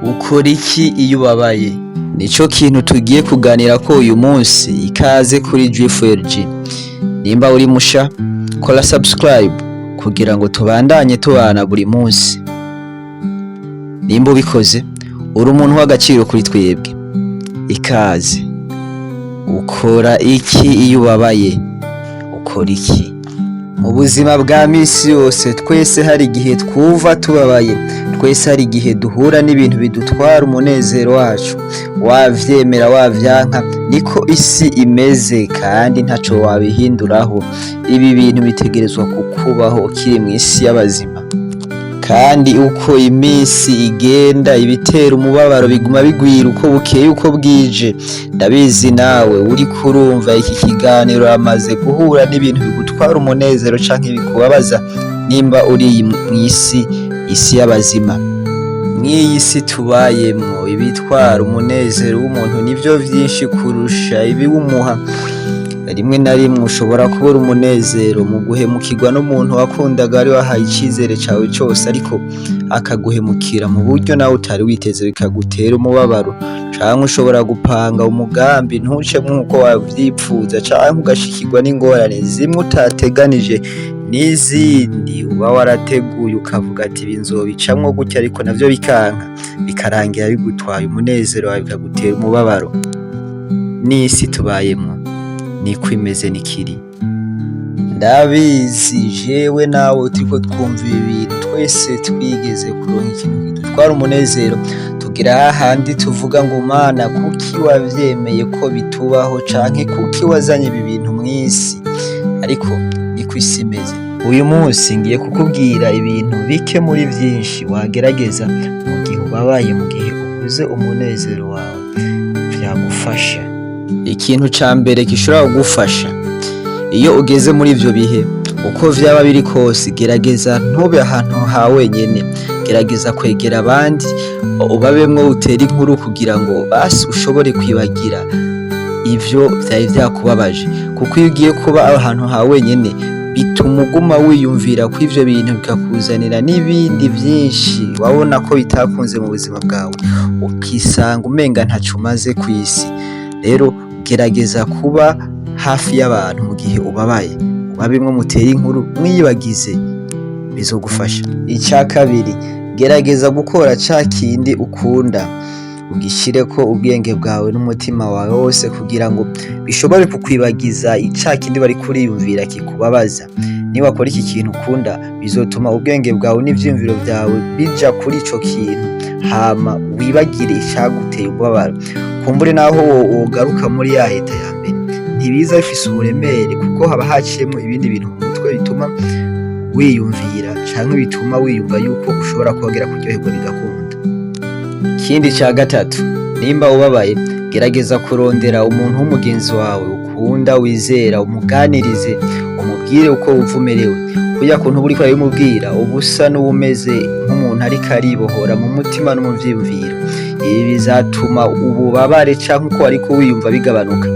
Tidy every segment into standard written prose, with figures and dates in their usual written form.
Ukora iki iyo ubabaye? Nico kintu tugiye kuganirako uyu munsi. Ikaze kuri G4G. Nimba uri musha, kora subscribe kugira ngo tubandanye tubana buri munsi. Nimba ubikoze, uri umuntu w'agaciro kuri twebwe. Ikaze. Ukora iki iyo ubabaye? Ukora iki? Mu buzima bwa misi yose, twese hari igihe twumva tubabaye, twese hari igihe duhura n'ibintu bidutwara umunezero wacu. Wavyemera wavyanka, niko isi imeze kandi ntaco wabihinduraho. Ibi bintu bitegerezwa kukubaho ukiri mw'isi y'abazima. Kandi uko iminsi igenda, ibitera umubabaro biguma bigwira uko bukeye uko bwije. Ndabizi nawe uriko urumva iki kiganiro uramaze guhura n'ibintu bigutwara umunezero canke bikubabaza, nimba uri mw'isi, isi y'abazima. Mw'iyi si tubayemwo, ibitwara umunezero w'umuntu nivyo vyinshi kurusha ibiwumuha. Rimwe na rimwe ushobora kubura umunezero mu guhemukirwa n'umuntu wakundaga, wari wahaye icizere cawe cose, ariko akaguhemukira mu buryo nawe utari witeze, bikagutera umubabaro. Canke ushobora gupanga umugambi ntucemwo nkuko wavyipfuza, canke ugashikirwa n'ingorane zimwe utateganije n'izindi uba warateguye, ukavuga ati: "Ibi nzobicamwo gutya", ariko navyo bikanka, bikarangira bigutwaye umunezero wawe, bikagutera umubabaro. N'isi tubayemwo niko imeze, nikiri. Ndabizi jewe nawe turiko twumva ibi bintu, twese twigeze kuronka ikintu kidutwara umunezero, tugira hahandi tuvuga ngo: "Mana, kuki wavyemeye ko bitubaho?" canke: "Kuki wazanye ibi bintu mw'isi?" Ariko niko isi imeze. Uyu munsi ngiye kukubwira ibintu bike muri vyinshi wagerageza mu gihe ubabaye, mu gihe ubuze umunezero wawe, vyagufasha. Ikintu ca mbere gishobora kugufasha iyo ugeze muri ivyo bihe, uko vyaba biri kose, gerageza ntube ahantu ha wenyene, gerageza kwegera abandi, ubabemwo, utere inkuru kugira ngo basi ushobore kwibagira ivyo vyari vyakubabaje. Kuko iyo ugiye kuba ahantu ha wenyene, bituma uguma wiyumvira ko ivyo bintu, bikakuzanira n'ibindi vyinshi wabona ko bitakunze mu buzima bwawe, ukisanga umenga ntaco umaze kw'isi. Rero gerageza kuba hafi y'abantu mu gihe ubabaye, ubabemwo, mutere inkuru, mwiyibagize, bizogufasha. Ica kabiri, gerageza gukora ca kindi ukunda, ugishireko ubwenge bwawe n'umutima wawe wose kugira ngo bishobore kukwibagiza ca kindi wariko uriyumvira kikubabaza. Niwakora iki kintu ukunda, bizotuma ubwenge bwawe n'ivyiyumviro vyawe bija kuri ico kintu, hama wibagire icaguteye umubabaro. Kumbure naho wogaruka muri ya état ya mbere, ntibiza bifise uburemere, kuko haba haciyemwo ibindi bintu mu mutwe bituma wiyumvira canke bituma wiyumva yuko ushobora kongera kuryoherwa, bigakunda. Ikindi ca gatatu, nimba ubabaye, gerageza kurondera umuntu w'umugenzi wawe ukunda, wizera, umuganirize, umubwire uko wumva umerewe. Kurya kuntu uba uriko urabimubwira, uba usa n'uwumeze nk'umuntu ariko aribohora mu mutima no mu vyiyumviro. Ibi bizatuma ububabare canke uko wariko wiyumva bigabanuka.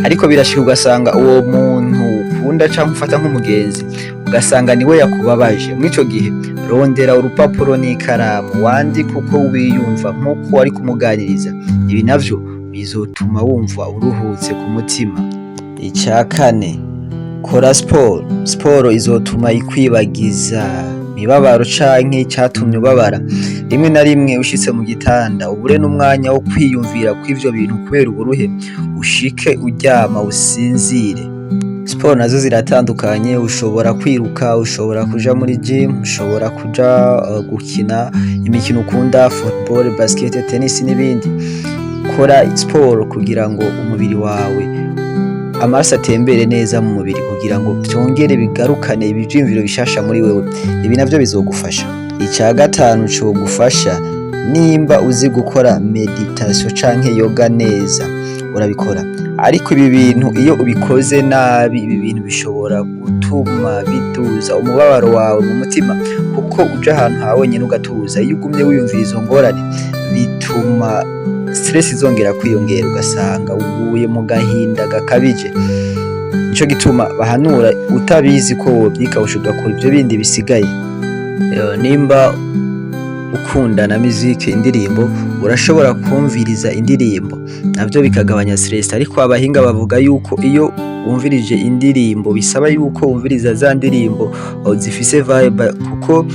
Ariko birashika ugasanga uwo muntu ukunda canke ufata nk'umugenzi, ugasanga niwe yakubabaje. Mw'ico gihe rondera urupapuro n'ikaramu, wandike uko wiyumva nk'uko wari kumuganiriza. Ibi navyo bizotuma wumva uruhutse ku mutima. Ica kane, kora siporo. Siporo izotuma ikwibagiza imibabaro canke icatumye ubabara. Rimwe na rimwe ushitse mu gitanda, ubure n'umwanya wo kwiyumvira kw'ivyo bintu kubera uburuhe, ushike uryama usinzire. Siporo nazo ziratandukanye: ushobora kwiruka, ushobora kuja muri gym, ushobora kuja gukina imikino ukunda, football, basket, tennis n'ibindi. Kora siporo kugira ngo umubiri wawe, amaraso atembere neza mu mubiri, kugira ngo vyongere bigarukane ivyiyumviro bishasha muri wewe. Ibi navyo bizogufasha. Ica gatanu cogufasha, nimba uzi gukora méditation canke yoga neza, urabikora. Ariko ibi bintu iyo ubikoze nabi, ibi bintu bishobora gutuma biduza umubabaro wawe mu mutima, kuko uja ahantu ha wenyene ugatuza. Iyo ugumye wiyumvira izo ngorane, bituma stress izongera kwiyongera, ugasanga uguye mu gahinda gakabije. Nico gituma bahanura utabizi ko wovyikawusha, ugakora ivyo bindi bisigaye. Nimba Ukunda na musique, indirimbo, urashobora kumviriza indirimbo, navyo bikagabanya stress. Ariko abahinga bavuga yuko iyo wumvirije indirimbo, bisaba yuko wumviriza za ndirimbo zifise vibe, kuko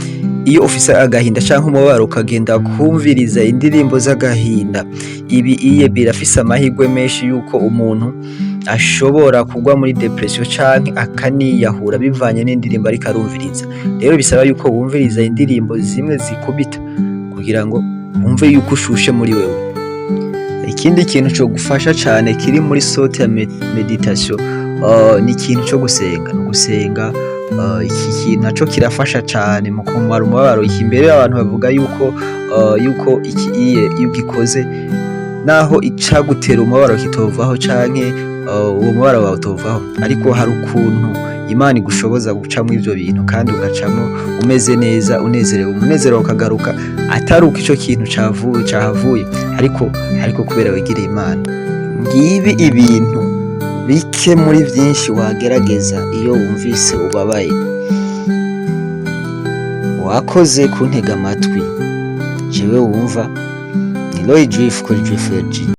iyo ufise agahinda canke umubabaro ukagenda kumviriza indirimbo z'agahinda, ibi iye birafise amahirwe menshi yuko umuntu ashobora kugwa muri dépression canke akaniyahura, bivanye n'indirimbo ariko arumviriza. Rero bisaba yuko wumviriza indirimbo zimwe zikubita kugira ngo wumve yuko ushushe muri wewe. Ikindi kintu co gufasha cane kiri muri sorte ya méditation ni ikintu co gusenga, ni ugusenga. Iki kintu naco kirafasha cane mu kumara umubabaro. Iki mbere abantu bavuga yuko iki iye iyo ugikoze, naho icagutera umubabaro kitovaho canke uwo mubabaro wawe utovaho, ariko hari ukuntu Imana igushoboza gucamwo ivyo bintu kandi ugacamwo umeze neza, unezerewe, umunezero ukagaruka, atari uko ico kintu cavuye cahavuye, ariko kubera wegereye Imana. Ngibi ibintu bike muri vyinshi wagerageza iyo wumvise ubabaye. Wakoze kuntega amatwi. Jewe wumva ni Roy Drift kuri Drift LG.